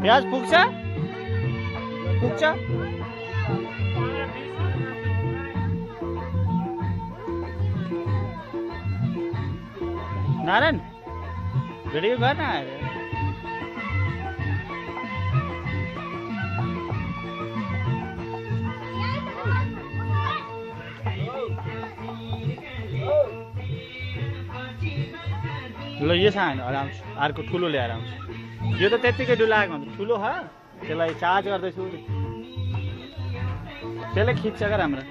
प्याज पुग्छ पुग्छ नारायण भिडियो गर्न ल यो छ आराउँछु अर्को ठुलो ल्याएर आउँछु यो त त्यत्तिकै डुलाएको हुन्छ ठुलो हो त्यसलाई चार्ज गर्दैछु त्यसले खिच्छ क्या राम्रो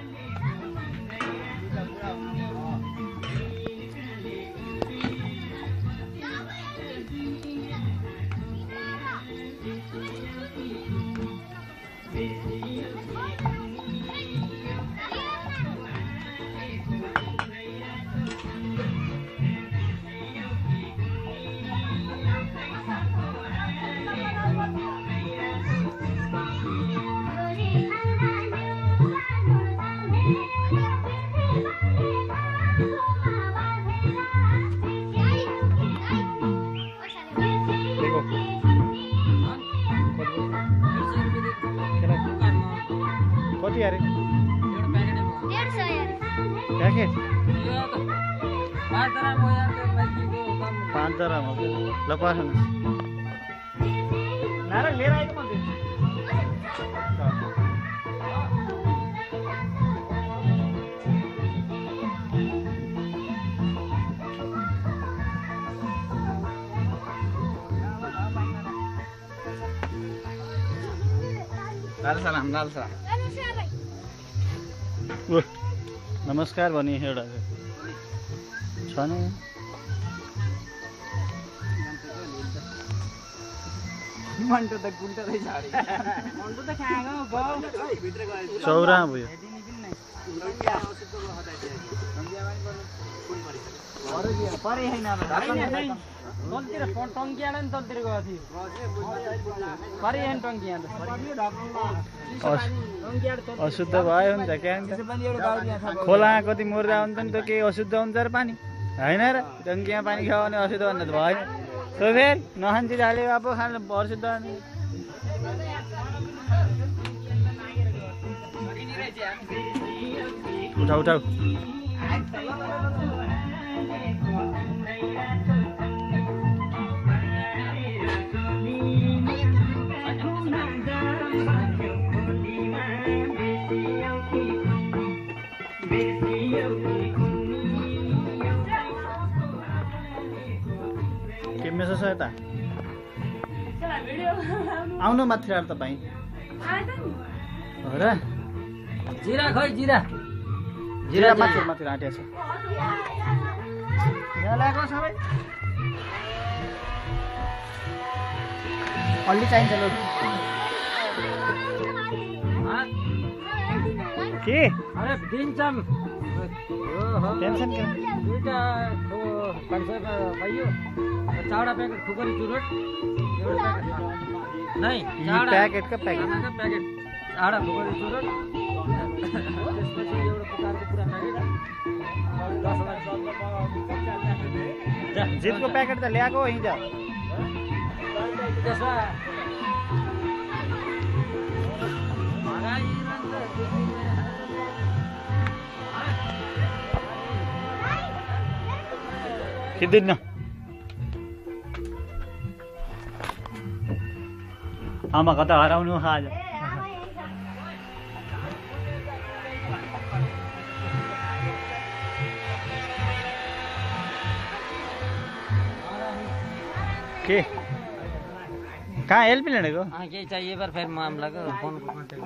कति अरे प्याकेट 5 दरा ल पासन नारा लिएर आएको मान्छे लाल सलाम नमस्कार भने एउटा छ नि मन्टो त गुन्टदै झाडी मन्टो त खाएको गयो चौरा भयो परे हैन तलतिर टंकिया नि तलतिर गयो थियो परे हैन टंकिया अशुद्ध भयो नि त के खोला कति मुर्दा हुन्छ नि त के अशुद्ध हुन्छ र पानी हैन र टंकिया पानी खायो भने अशुद्ध भन्दा त भयो तो फेरि नखान्छ जाले अब खान अशुद्ध उठाउ उठाउ के मेसो छ यता आउनु माथि आएर तपाईँ हो र जीरा खै जीरा जीरा माथि माथि आँटेको छ यहाँ लगाएको सबै अलि चाहिन्छ ल के अरे दिन्छम टेन्सन के दुईटा पैसा पाइयो चावडा पैकेट खुकुरी चुरोट एउटा पैकेट नहीं चावडा पैकेट का पैकेट चावडा खुकुरी चुरोट त्यसपछि एउटा प्रकारको पुरा पैकेट जितको पैकेट त ल्याएको हिजो त्यसमा किदिन आमा कता हराउनु आज के कहाँ हेल्प लेनेको के चाहिए पर फिर मामला को फोन को कांटेक्ट